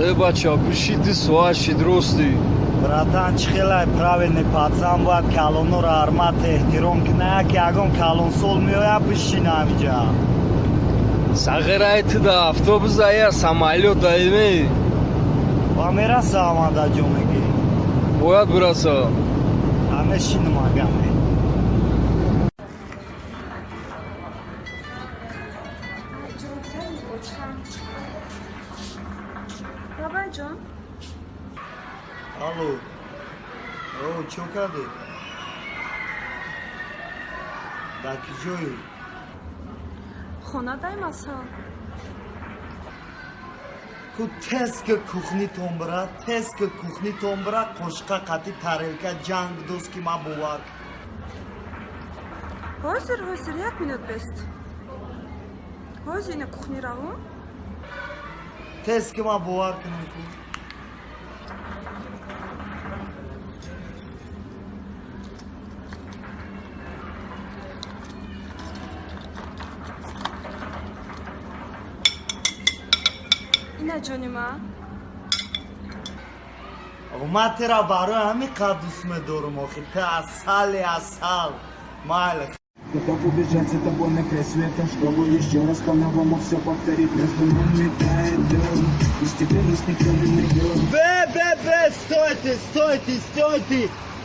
Э, бача, биши, 2 соат шид, рости. Братан, чӣ хелай правильный пацан, бояд калонора ҳурмат, эҳтиром кина. Яке ягон калонсол меояд, бишина ҳамиҷа. Сағирай, ту да автобус ая самолёт даиме. Ва мераса амада ҷо мегӣ? Бояд бираса. Ҳамешинам агаме. Бабайҷон. Алло, о, чо кардӣ, дар ки ҷои? Хона дай масал. Ку тез ки кухнитон бира, тез ки кухнитон бира, қошиқа қати тарелка ҷанг дост, ки ман бовар. Ҳозир, ҳозир, як минут бест. Ҳозир ина кухни равум. Тез ки ман бовар кунам ку. Ина, ҷони ман. Ман тера барои ҳамин қад дӯст медорам, охи ту асали асал, майли. Готов убежать за тобой на край света, чтобы еще раз по-новому все повторить. Между нами тает лед, без тебя нас никто не найдет. Бе, бе, бе, стойте, стойте, стойте!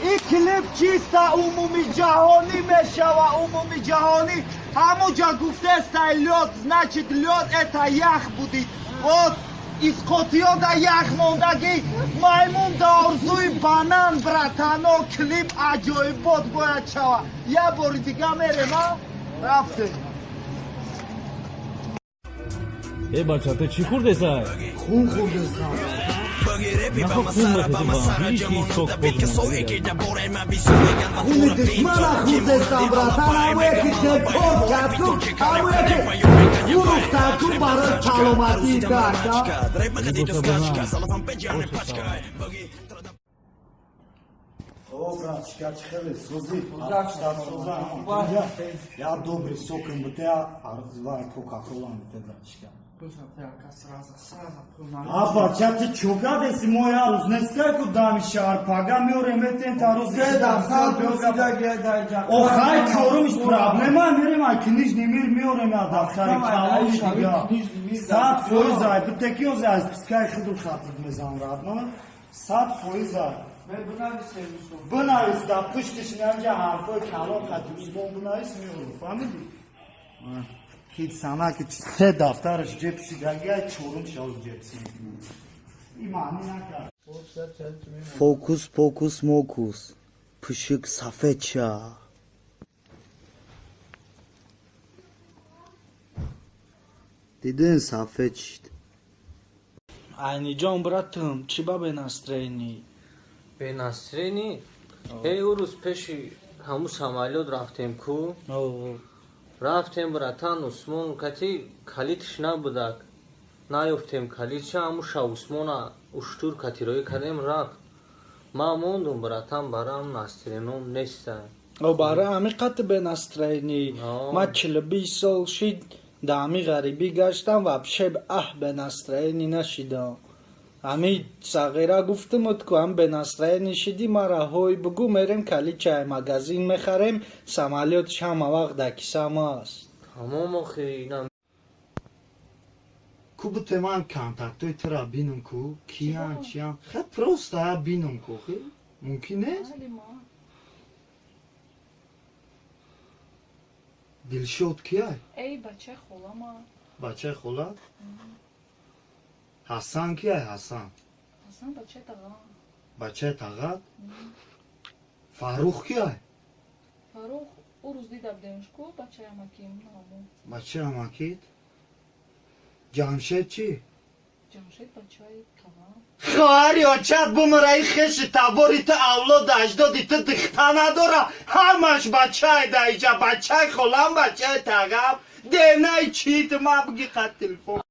И клип чисто умуми ҷаҳонӣ мешава, умуми ҷаҳонӣ. Ҳамуҷа гуфтестай лёд, значит, лёд это ях будет. Вот исқотиёда ях мондагӣ, маймун да орзуи банан. Братано, клип аҷоибот бояд шава. Як бори дига мерем, а рафтем. Э, бача, ту чӣ хӯрдесай? Хун хӯрдестам. Нахо хун бехези ба ҳички сок. Хуни душмана хӯрдестам, братан. Ҳамое ки депорт карду, ҳамое ки фурӯхтаку барои саломатии дака. О, братчика, чӣ хеле созӣ? Соза. Я добрый соком бите, арзвай кока-кола бите, братчика. А, бача, ти чо кардеси? Мо я рӯз нестай ку дами шаҳр, пага меорем, метен та рӯз. Охай, чорумиш проблема, мерем ай книжный мир, меорем я дафтари калони дига. 100% ай битеки ози аз пискаи худу хатиб мезан, родной. 100% ай. Бинавис, дар пуштиш инҷа ҳарфои калон хати узбон бинавис, меорем, фаҳмидӣ? Хит санаки се дафтараш ҷепсидаги, чорум шоз ҷепси. И маъни накард. Фокус покус мокус. Пушук сафед ша. Дидин, сафед шид. Айниҷон, братам, чӣ ба без настроение? Без настроение? Эй, ӯ рӯз пеши ҳамун самолёт рафтем ку. Рафтем, братан, Усмон кати калитш набудак. Наёфтем калитша, ҳамун шав Усмона уштур катироӣ кардем, рафт. Ман мондум, братан, барам настроением неста. О, бара ҳамин қати без настроение? Ман 42 сол шид, да ҳамин ғарибӣ гаштам, вообще аҳ без настроение нашидам. Ҳамин сағира гуфтумуд ку, ҳам без настроение шидӣ, мара ҳой бугӯ, мерем каличаи магазин мехарем, самолётш ҳама вақт дар кисам аст. Тамом, охи инам. Ку буте, ман контактои тура бинам ку, киян, чиян, хе, просто я бинам ку, хе, мумкин нест? Дилшод кияй? Эй, бачаи холама. Бачаи хола? Ҳасан кияй, Ҳасан? Ҳасан бачаи тағам. Бачаи тағат? Фаррух кияй? Фаррух ӯ рӯз дида будемш ку, бачаи амаким, намо. Бачаи амакит? Ҷамшед чӣ? Ҷамшед бачаи тағам. Хоҳари очат бумараи, хеши табори ту, авлоду аҷдоди ту дихта надора, ҳамаш бачаи даиҷа, бачаи холам, бачаи тағам, денаи чит, ма буги қад телефон.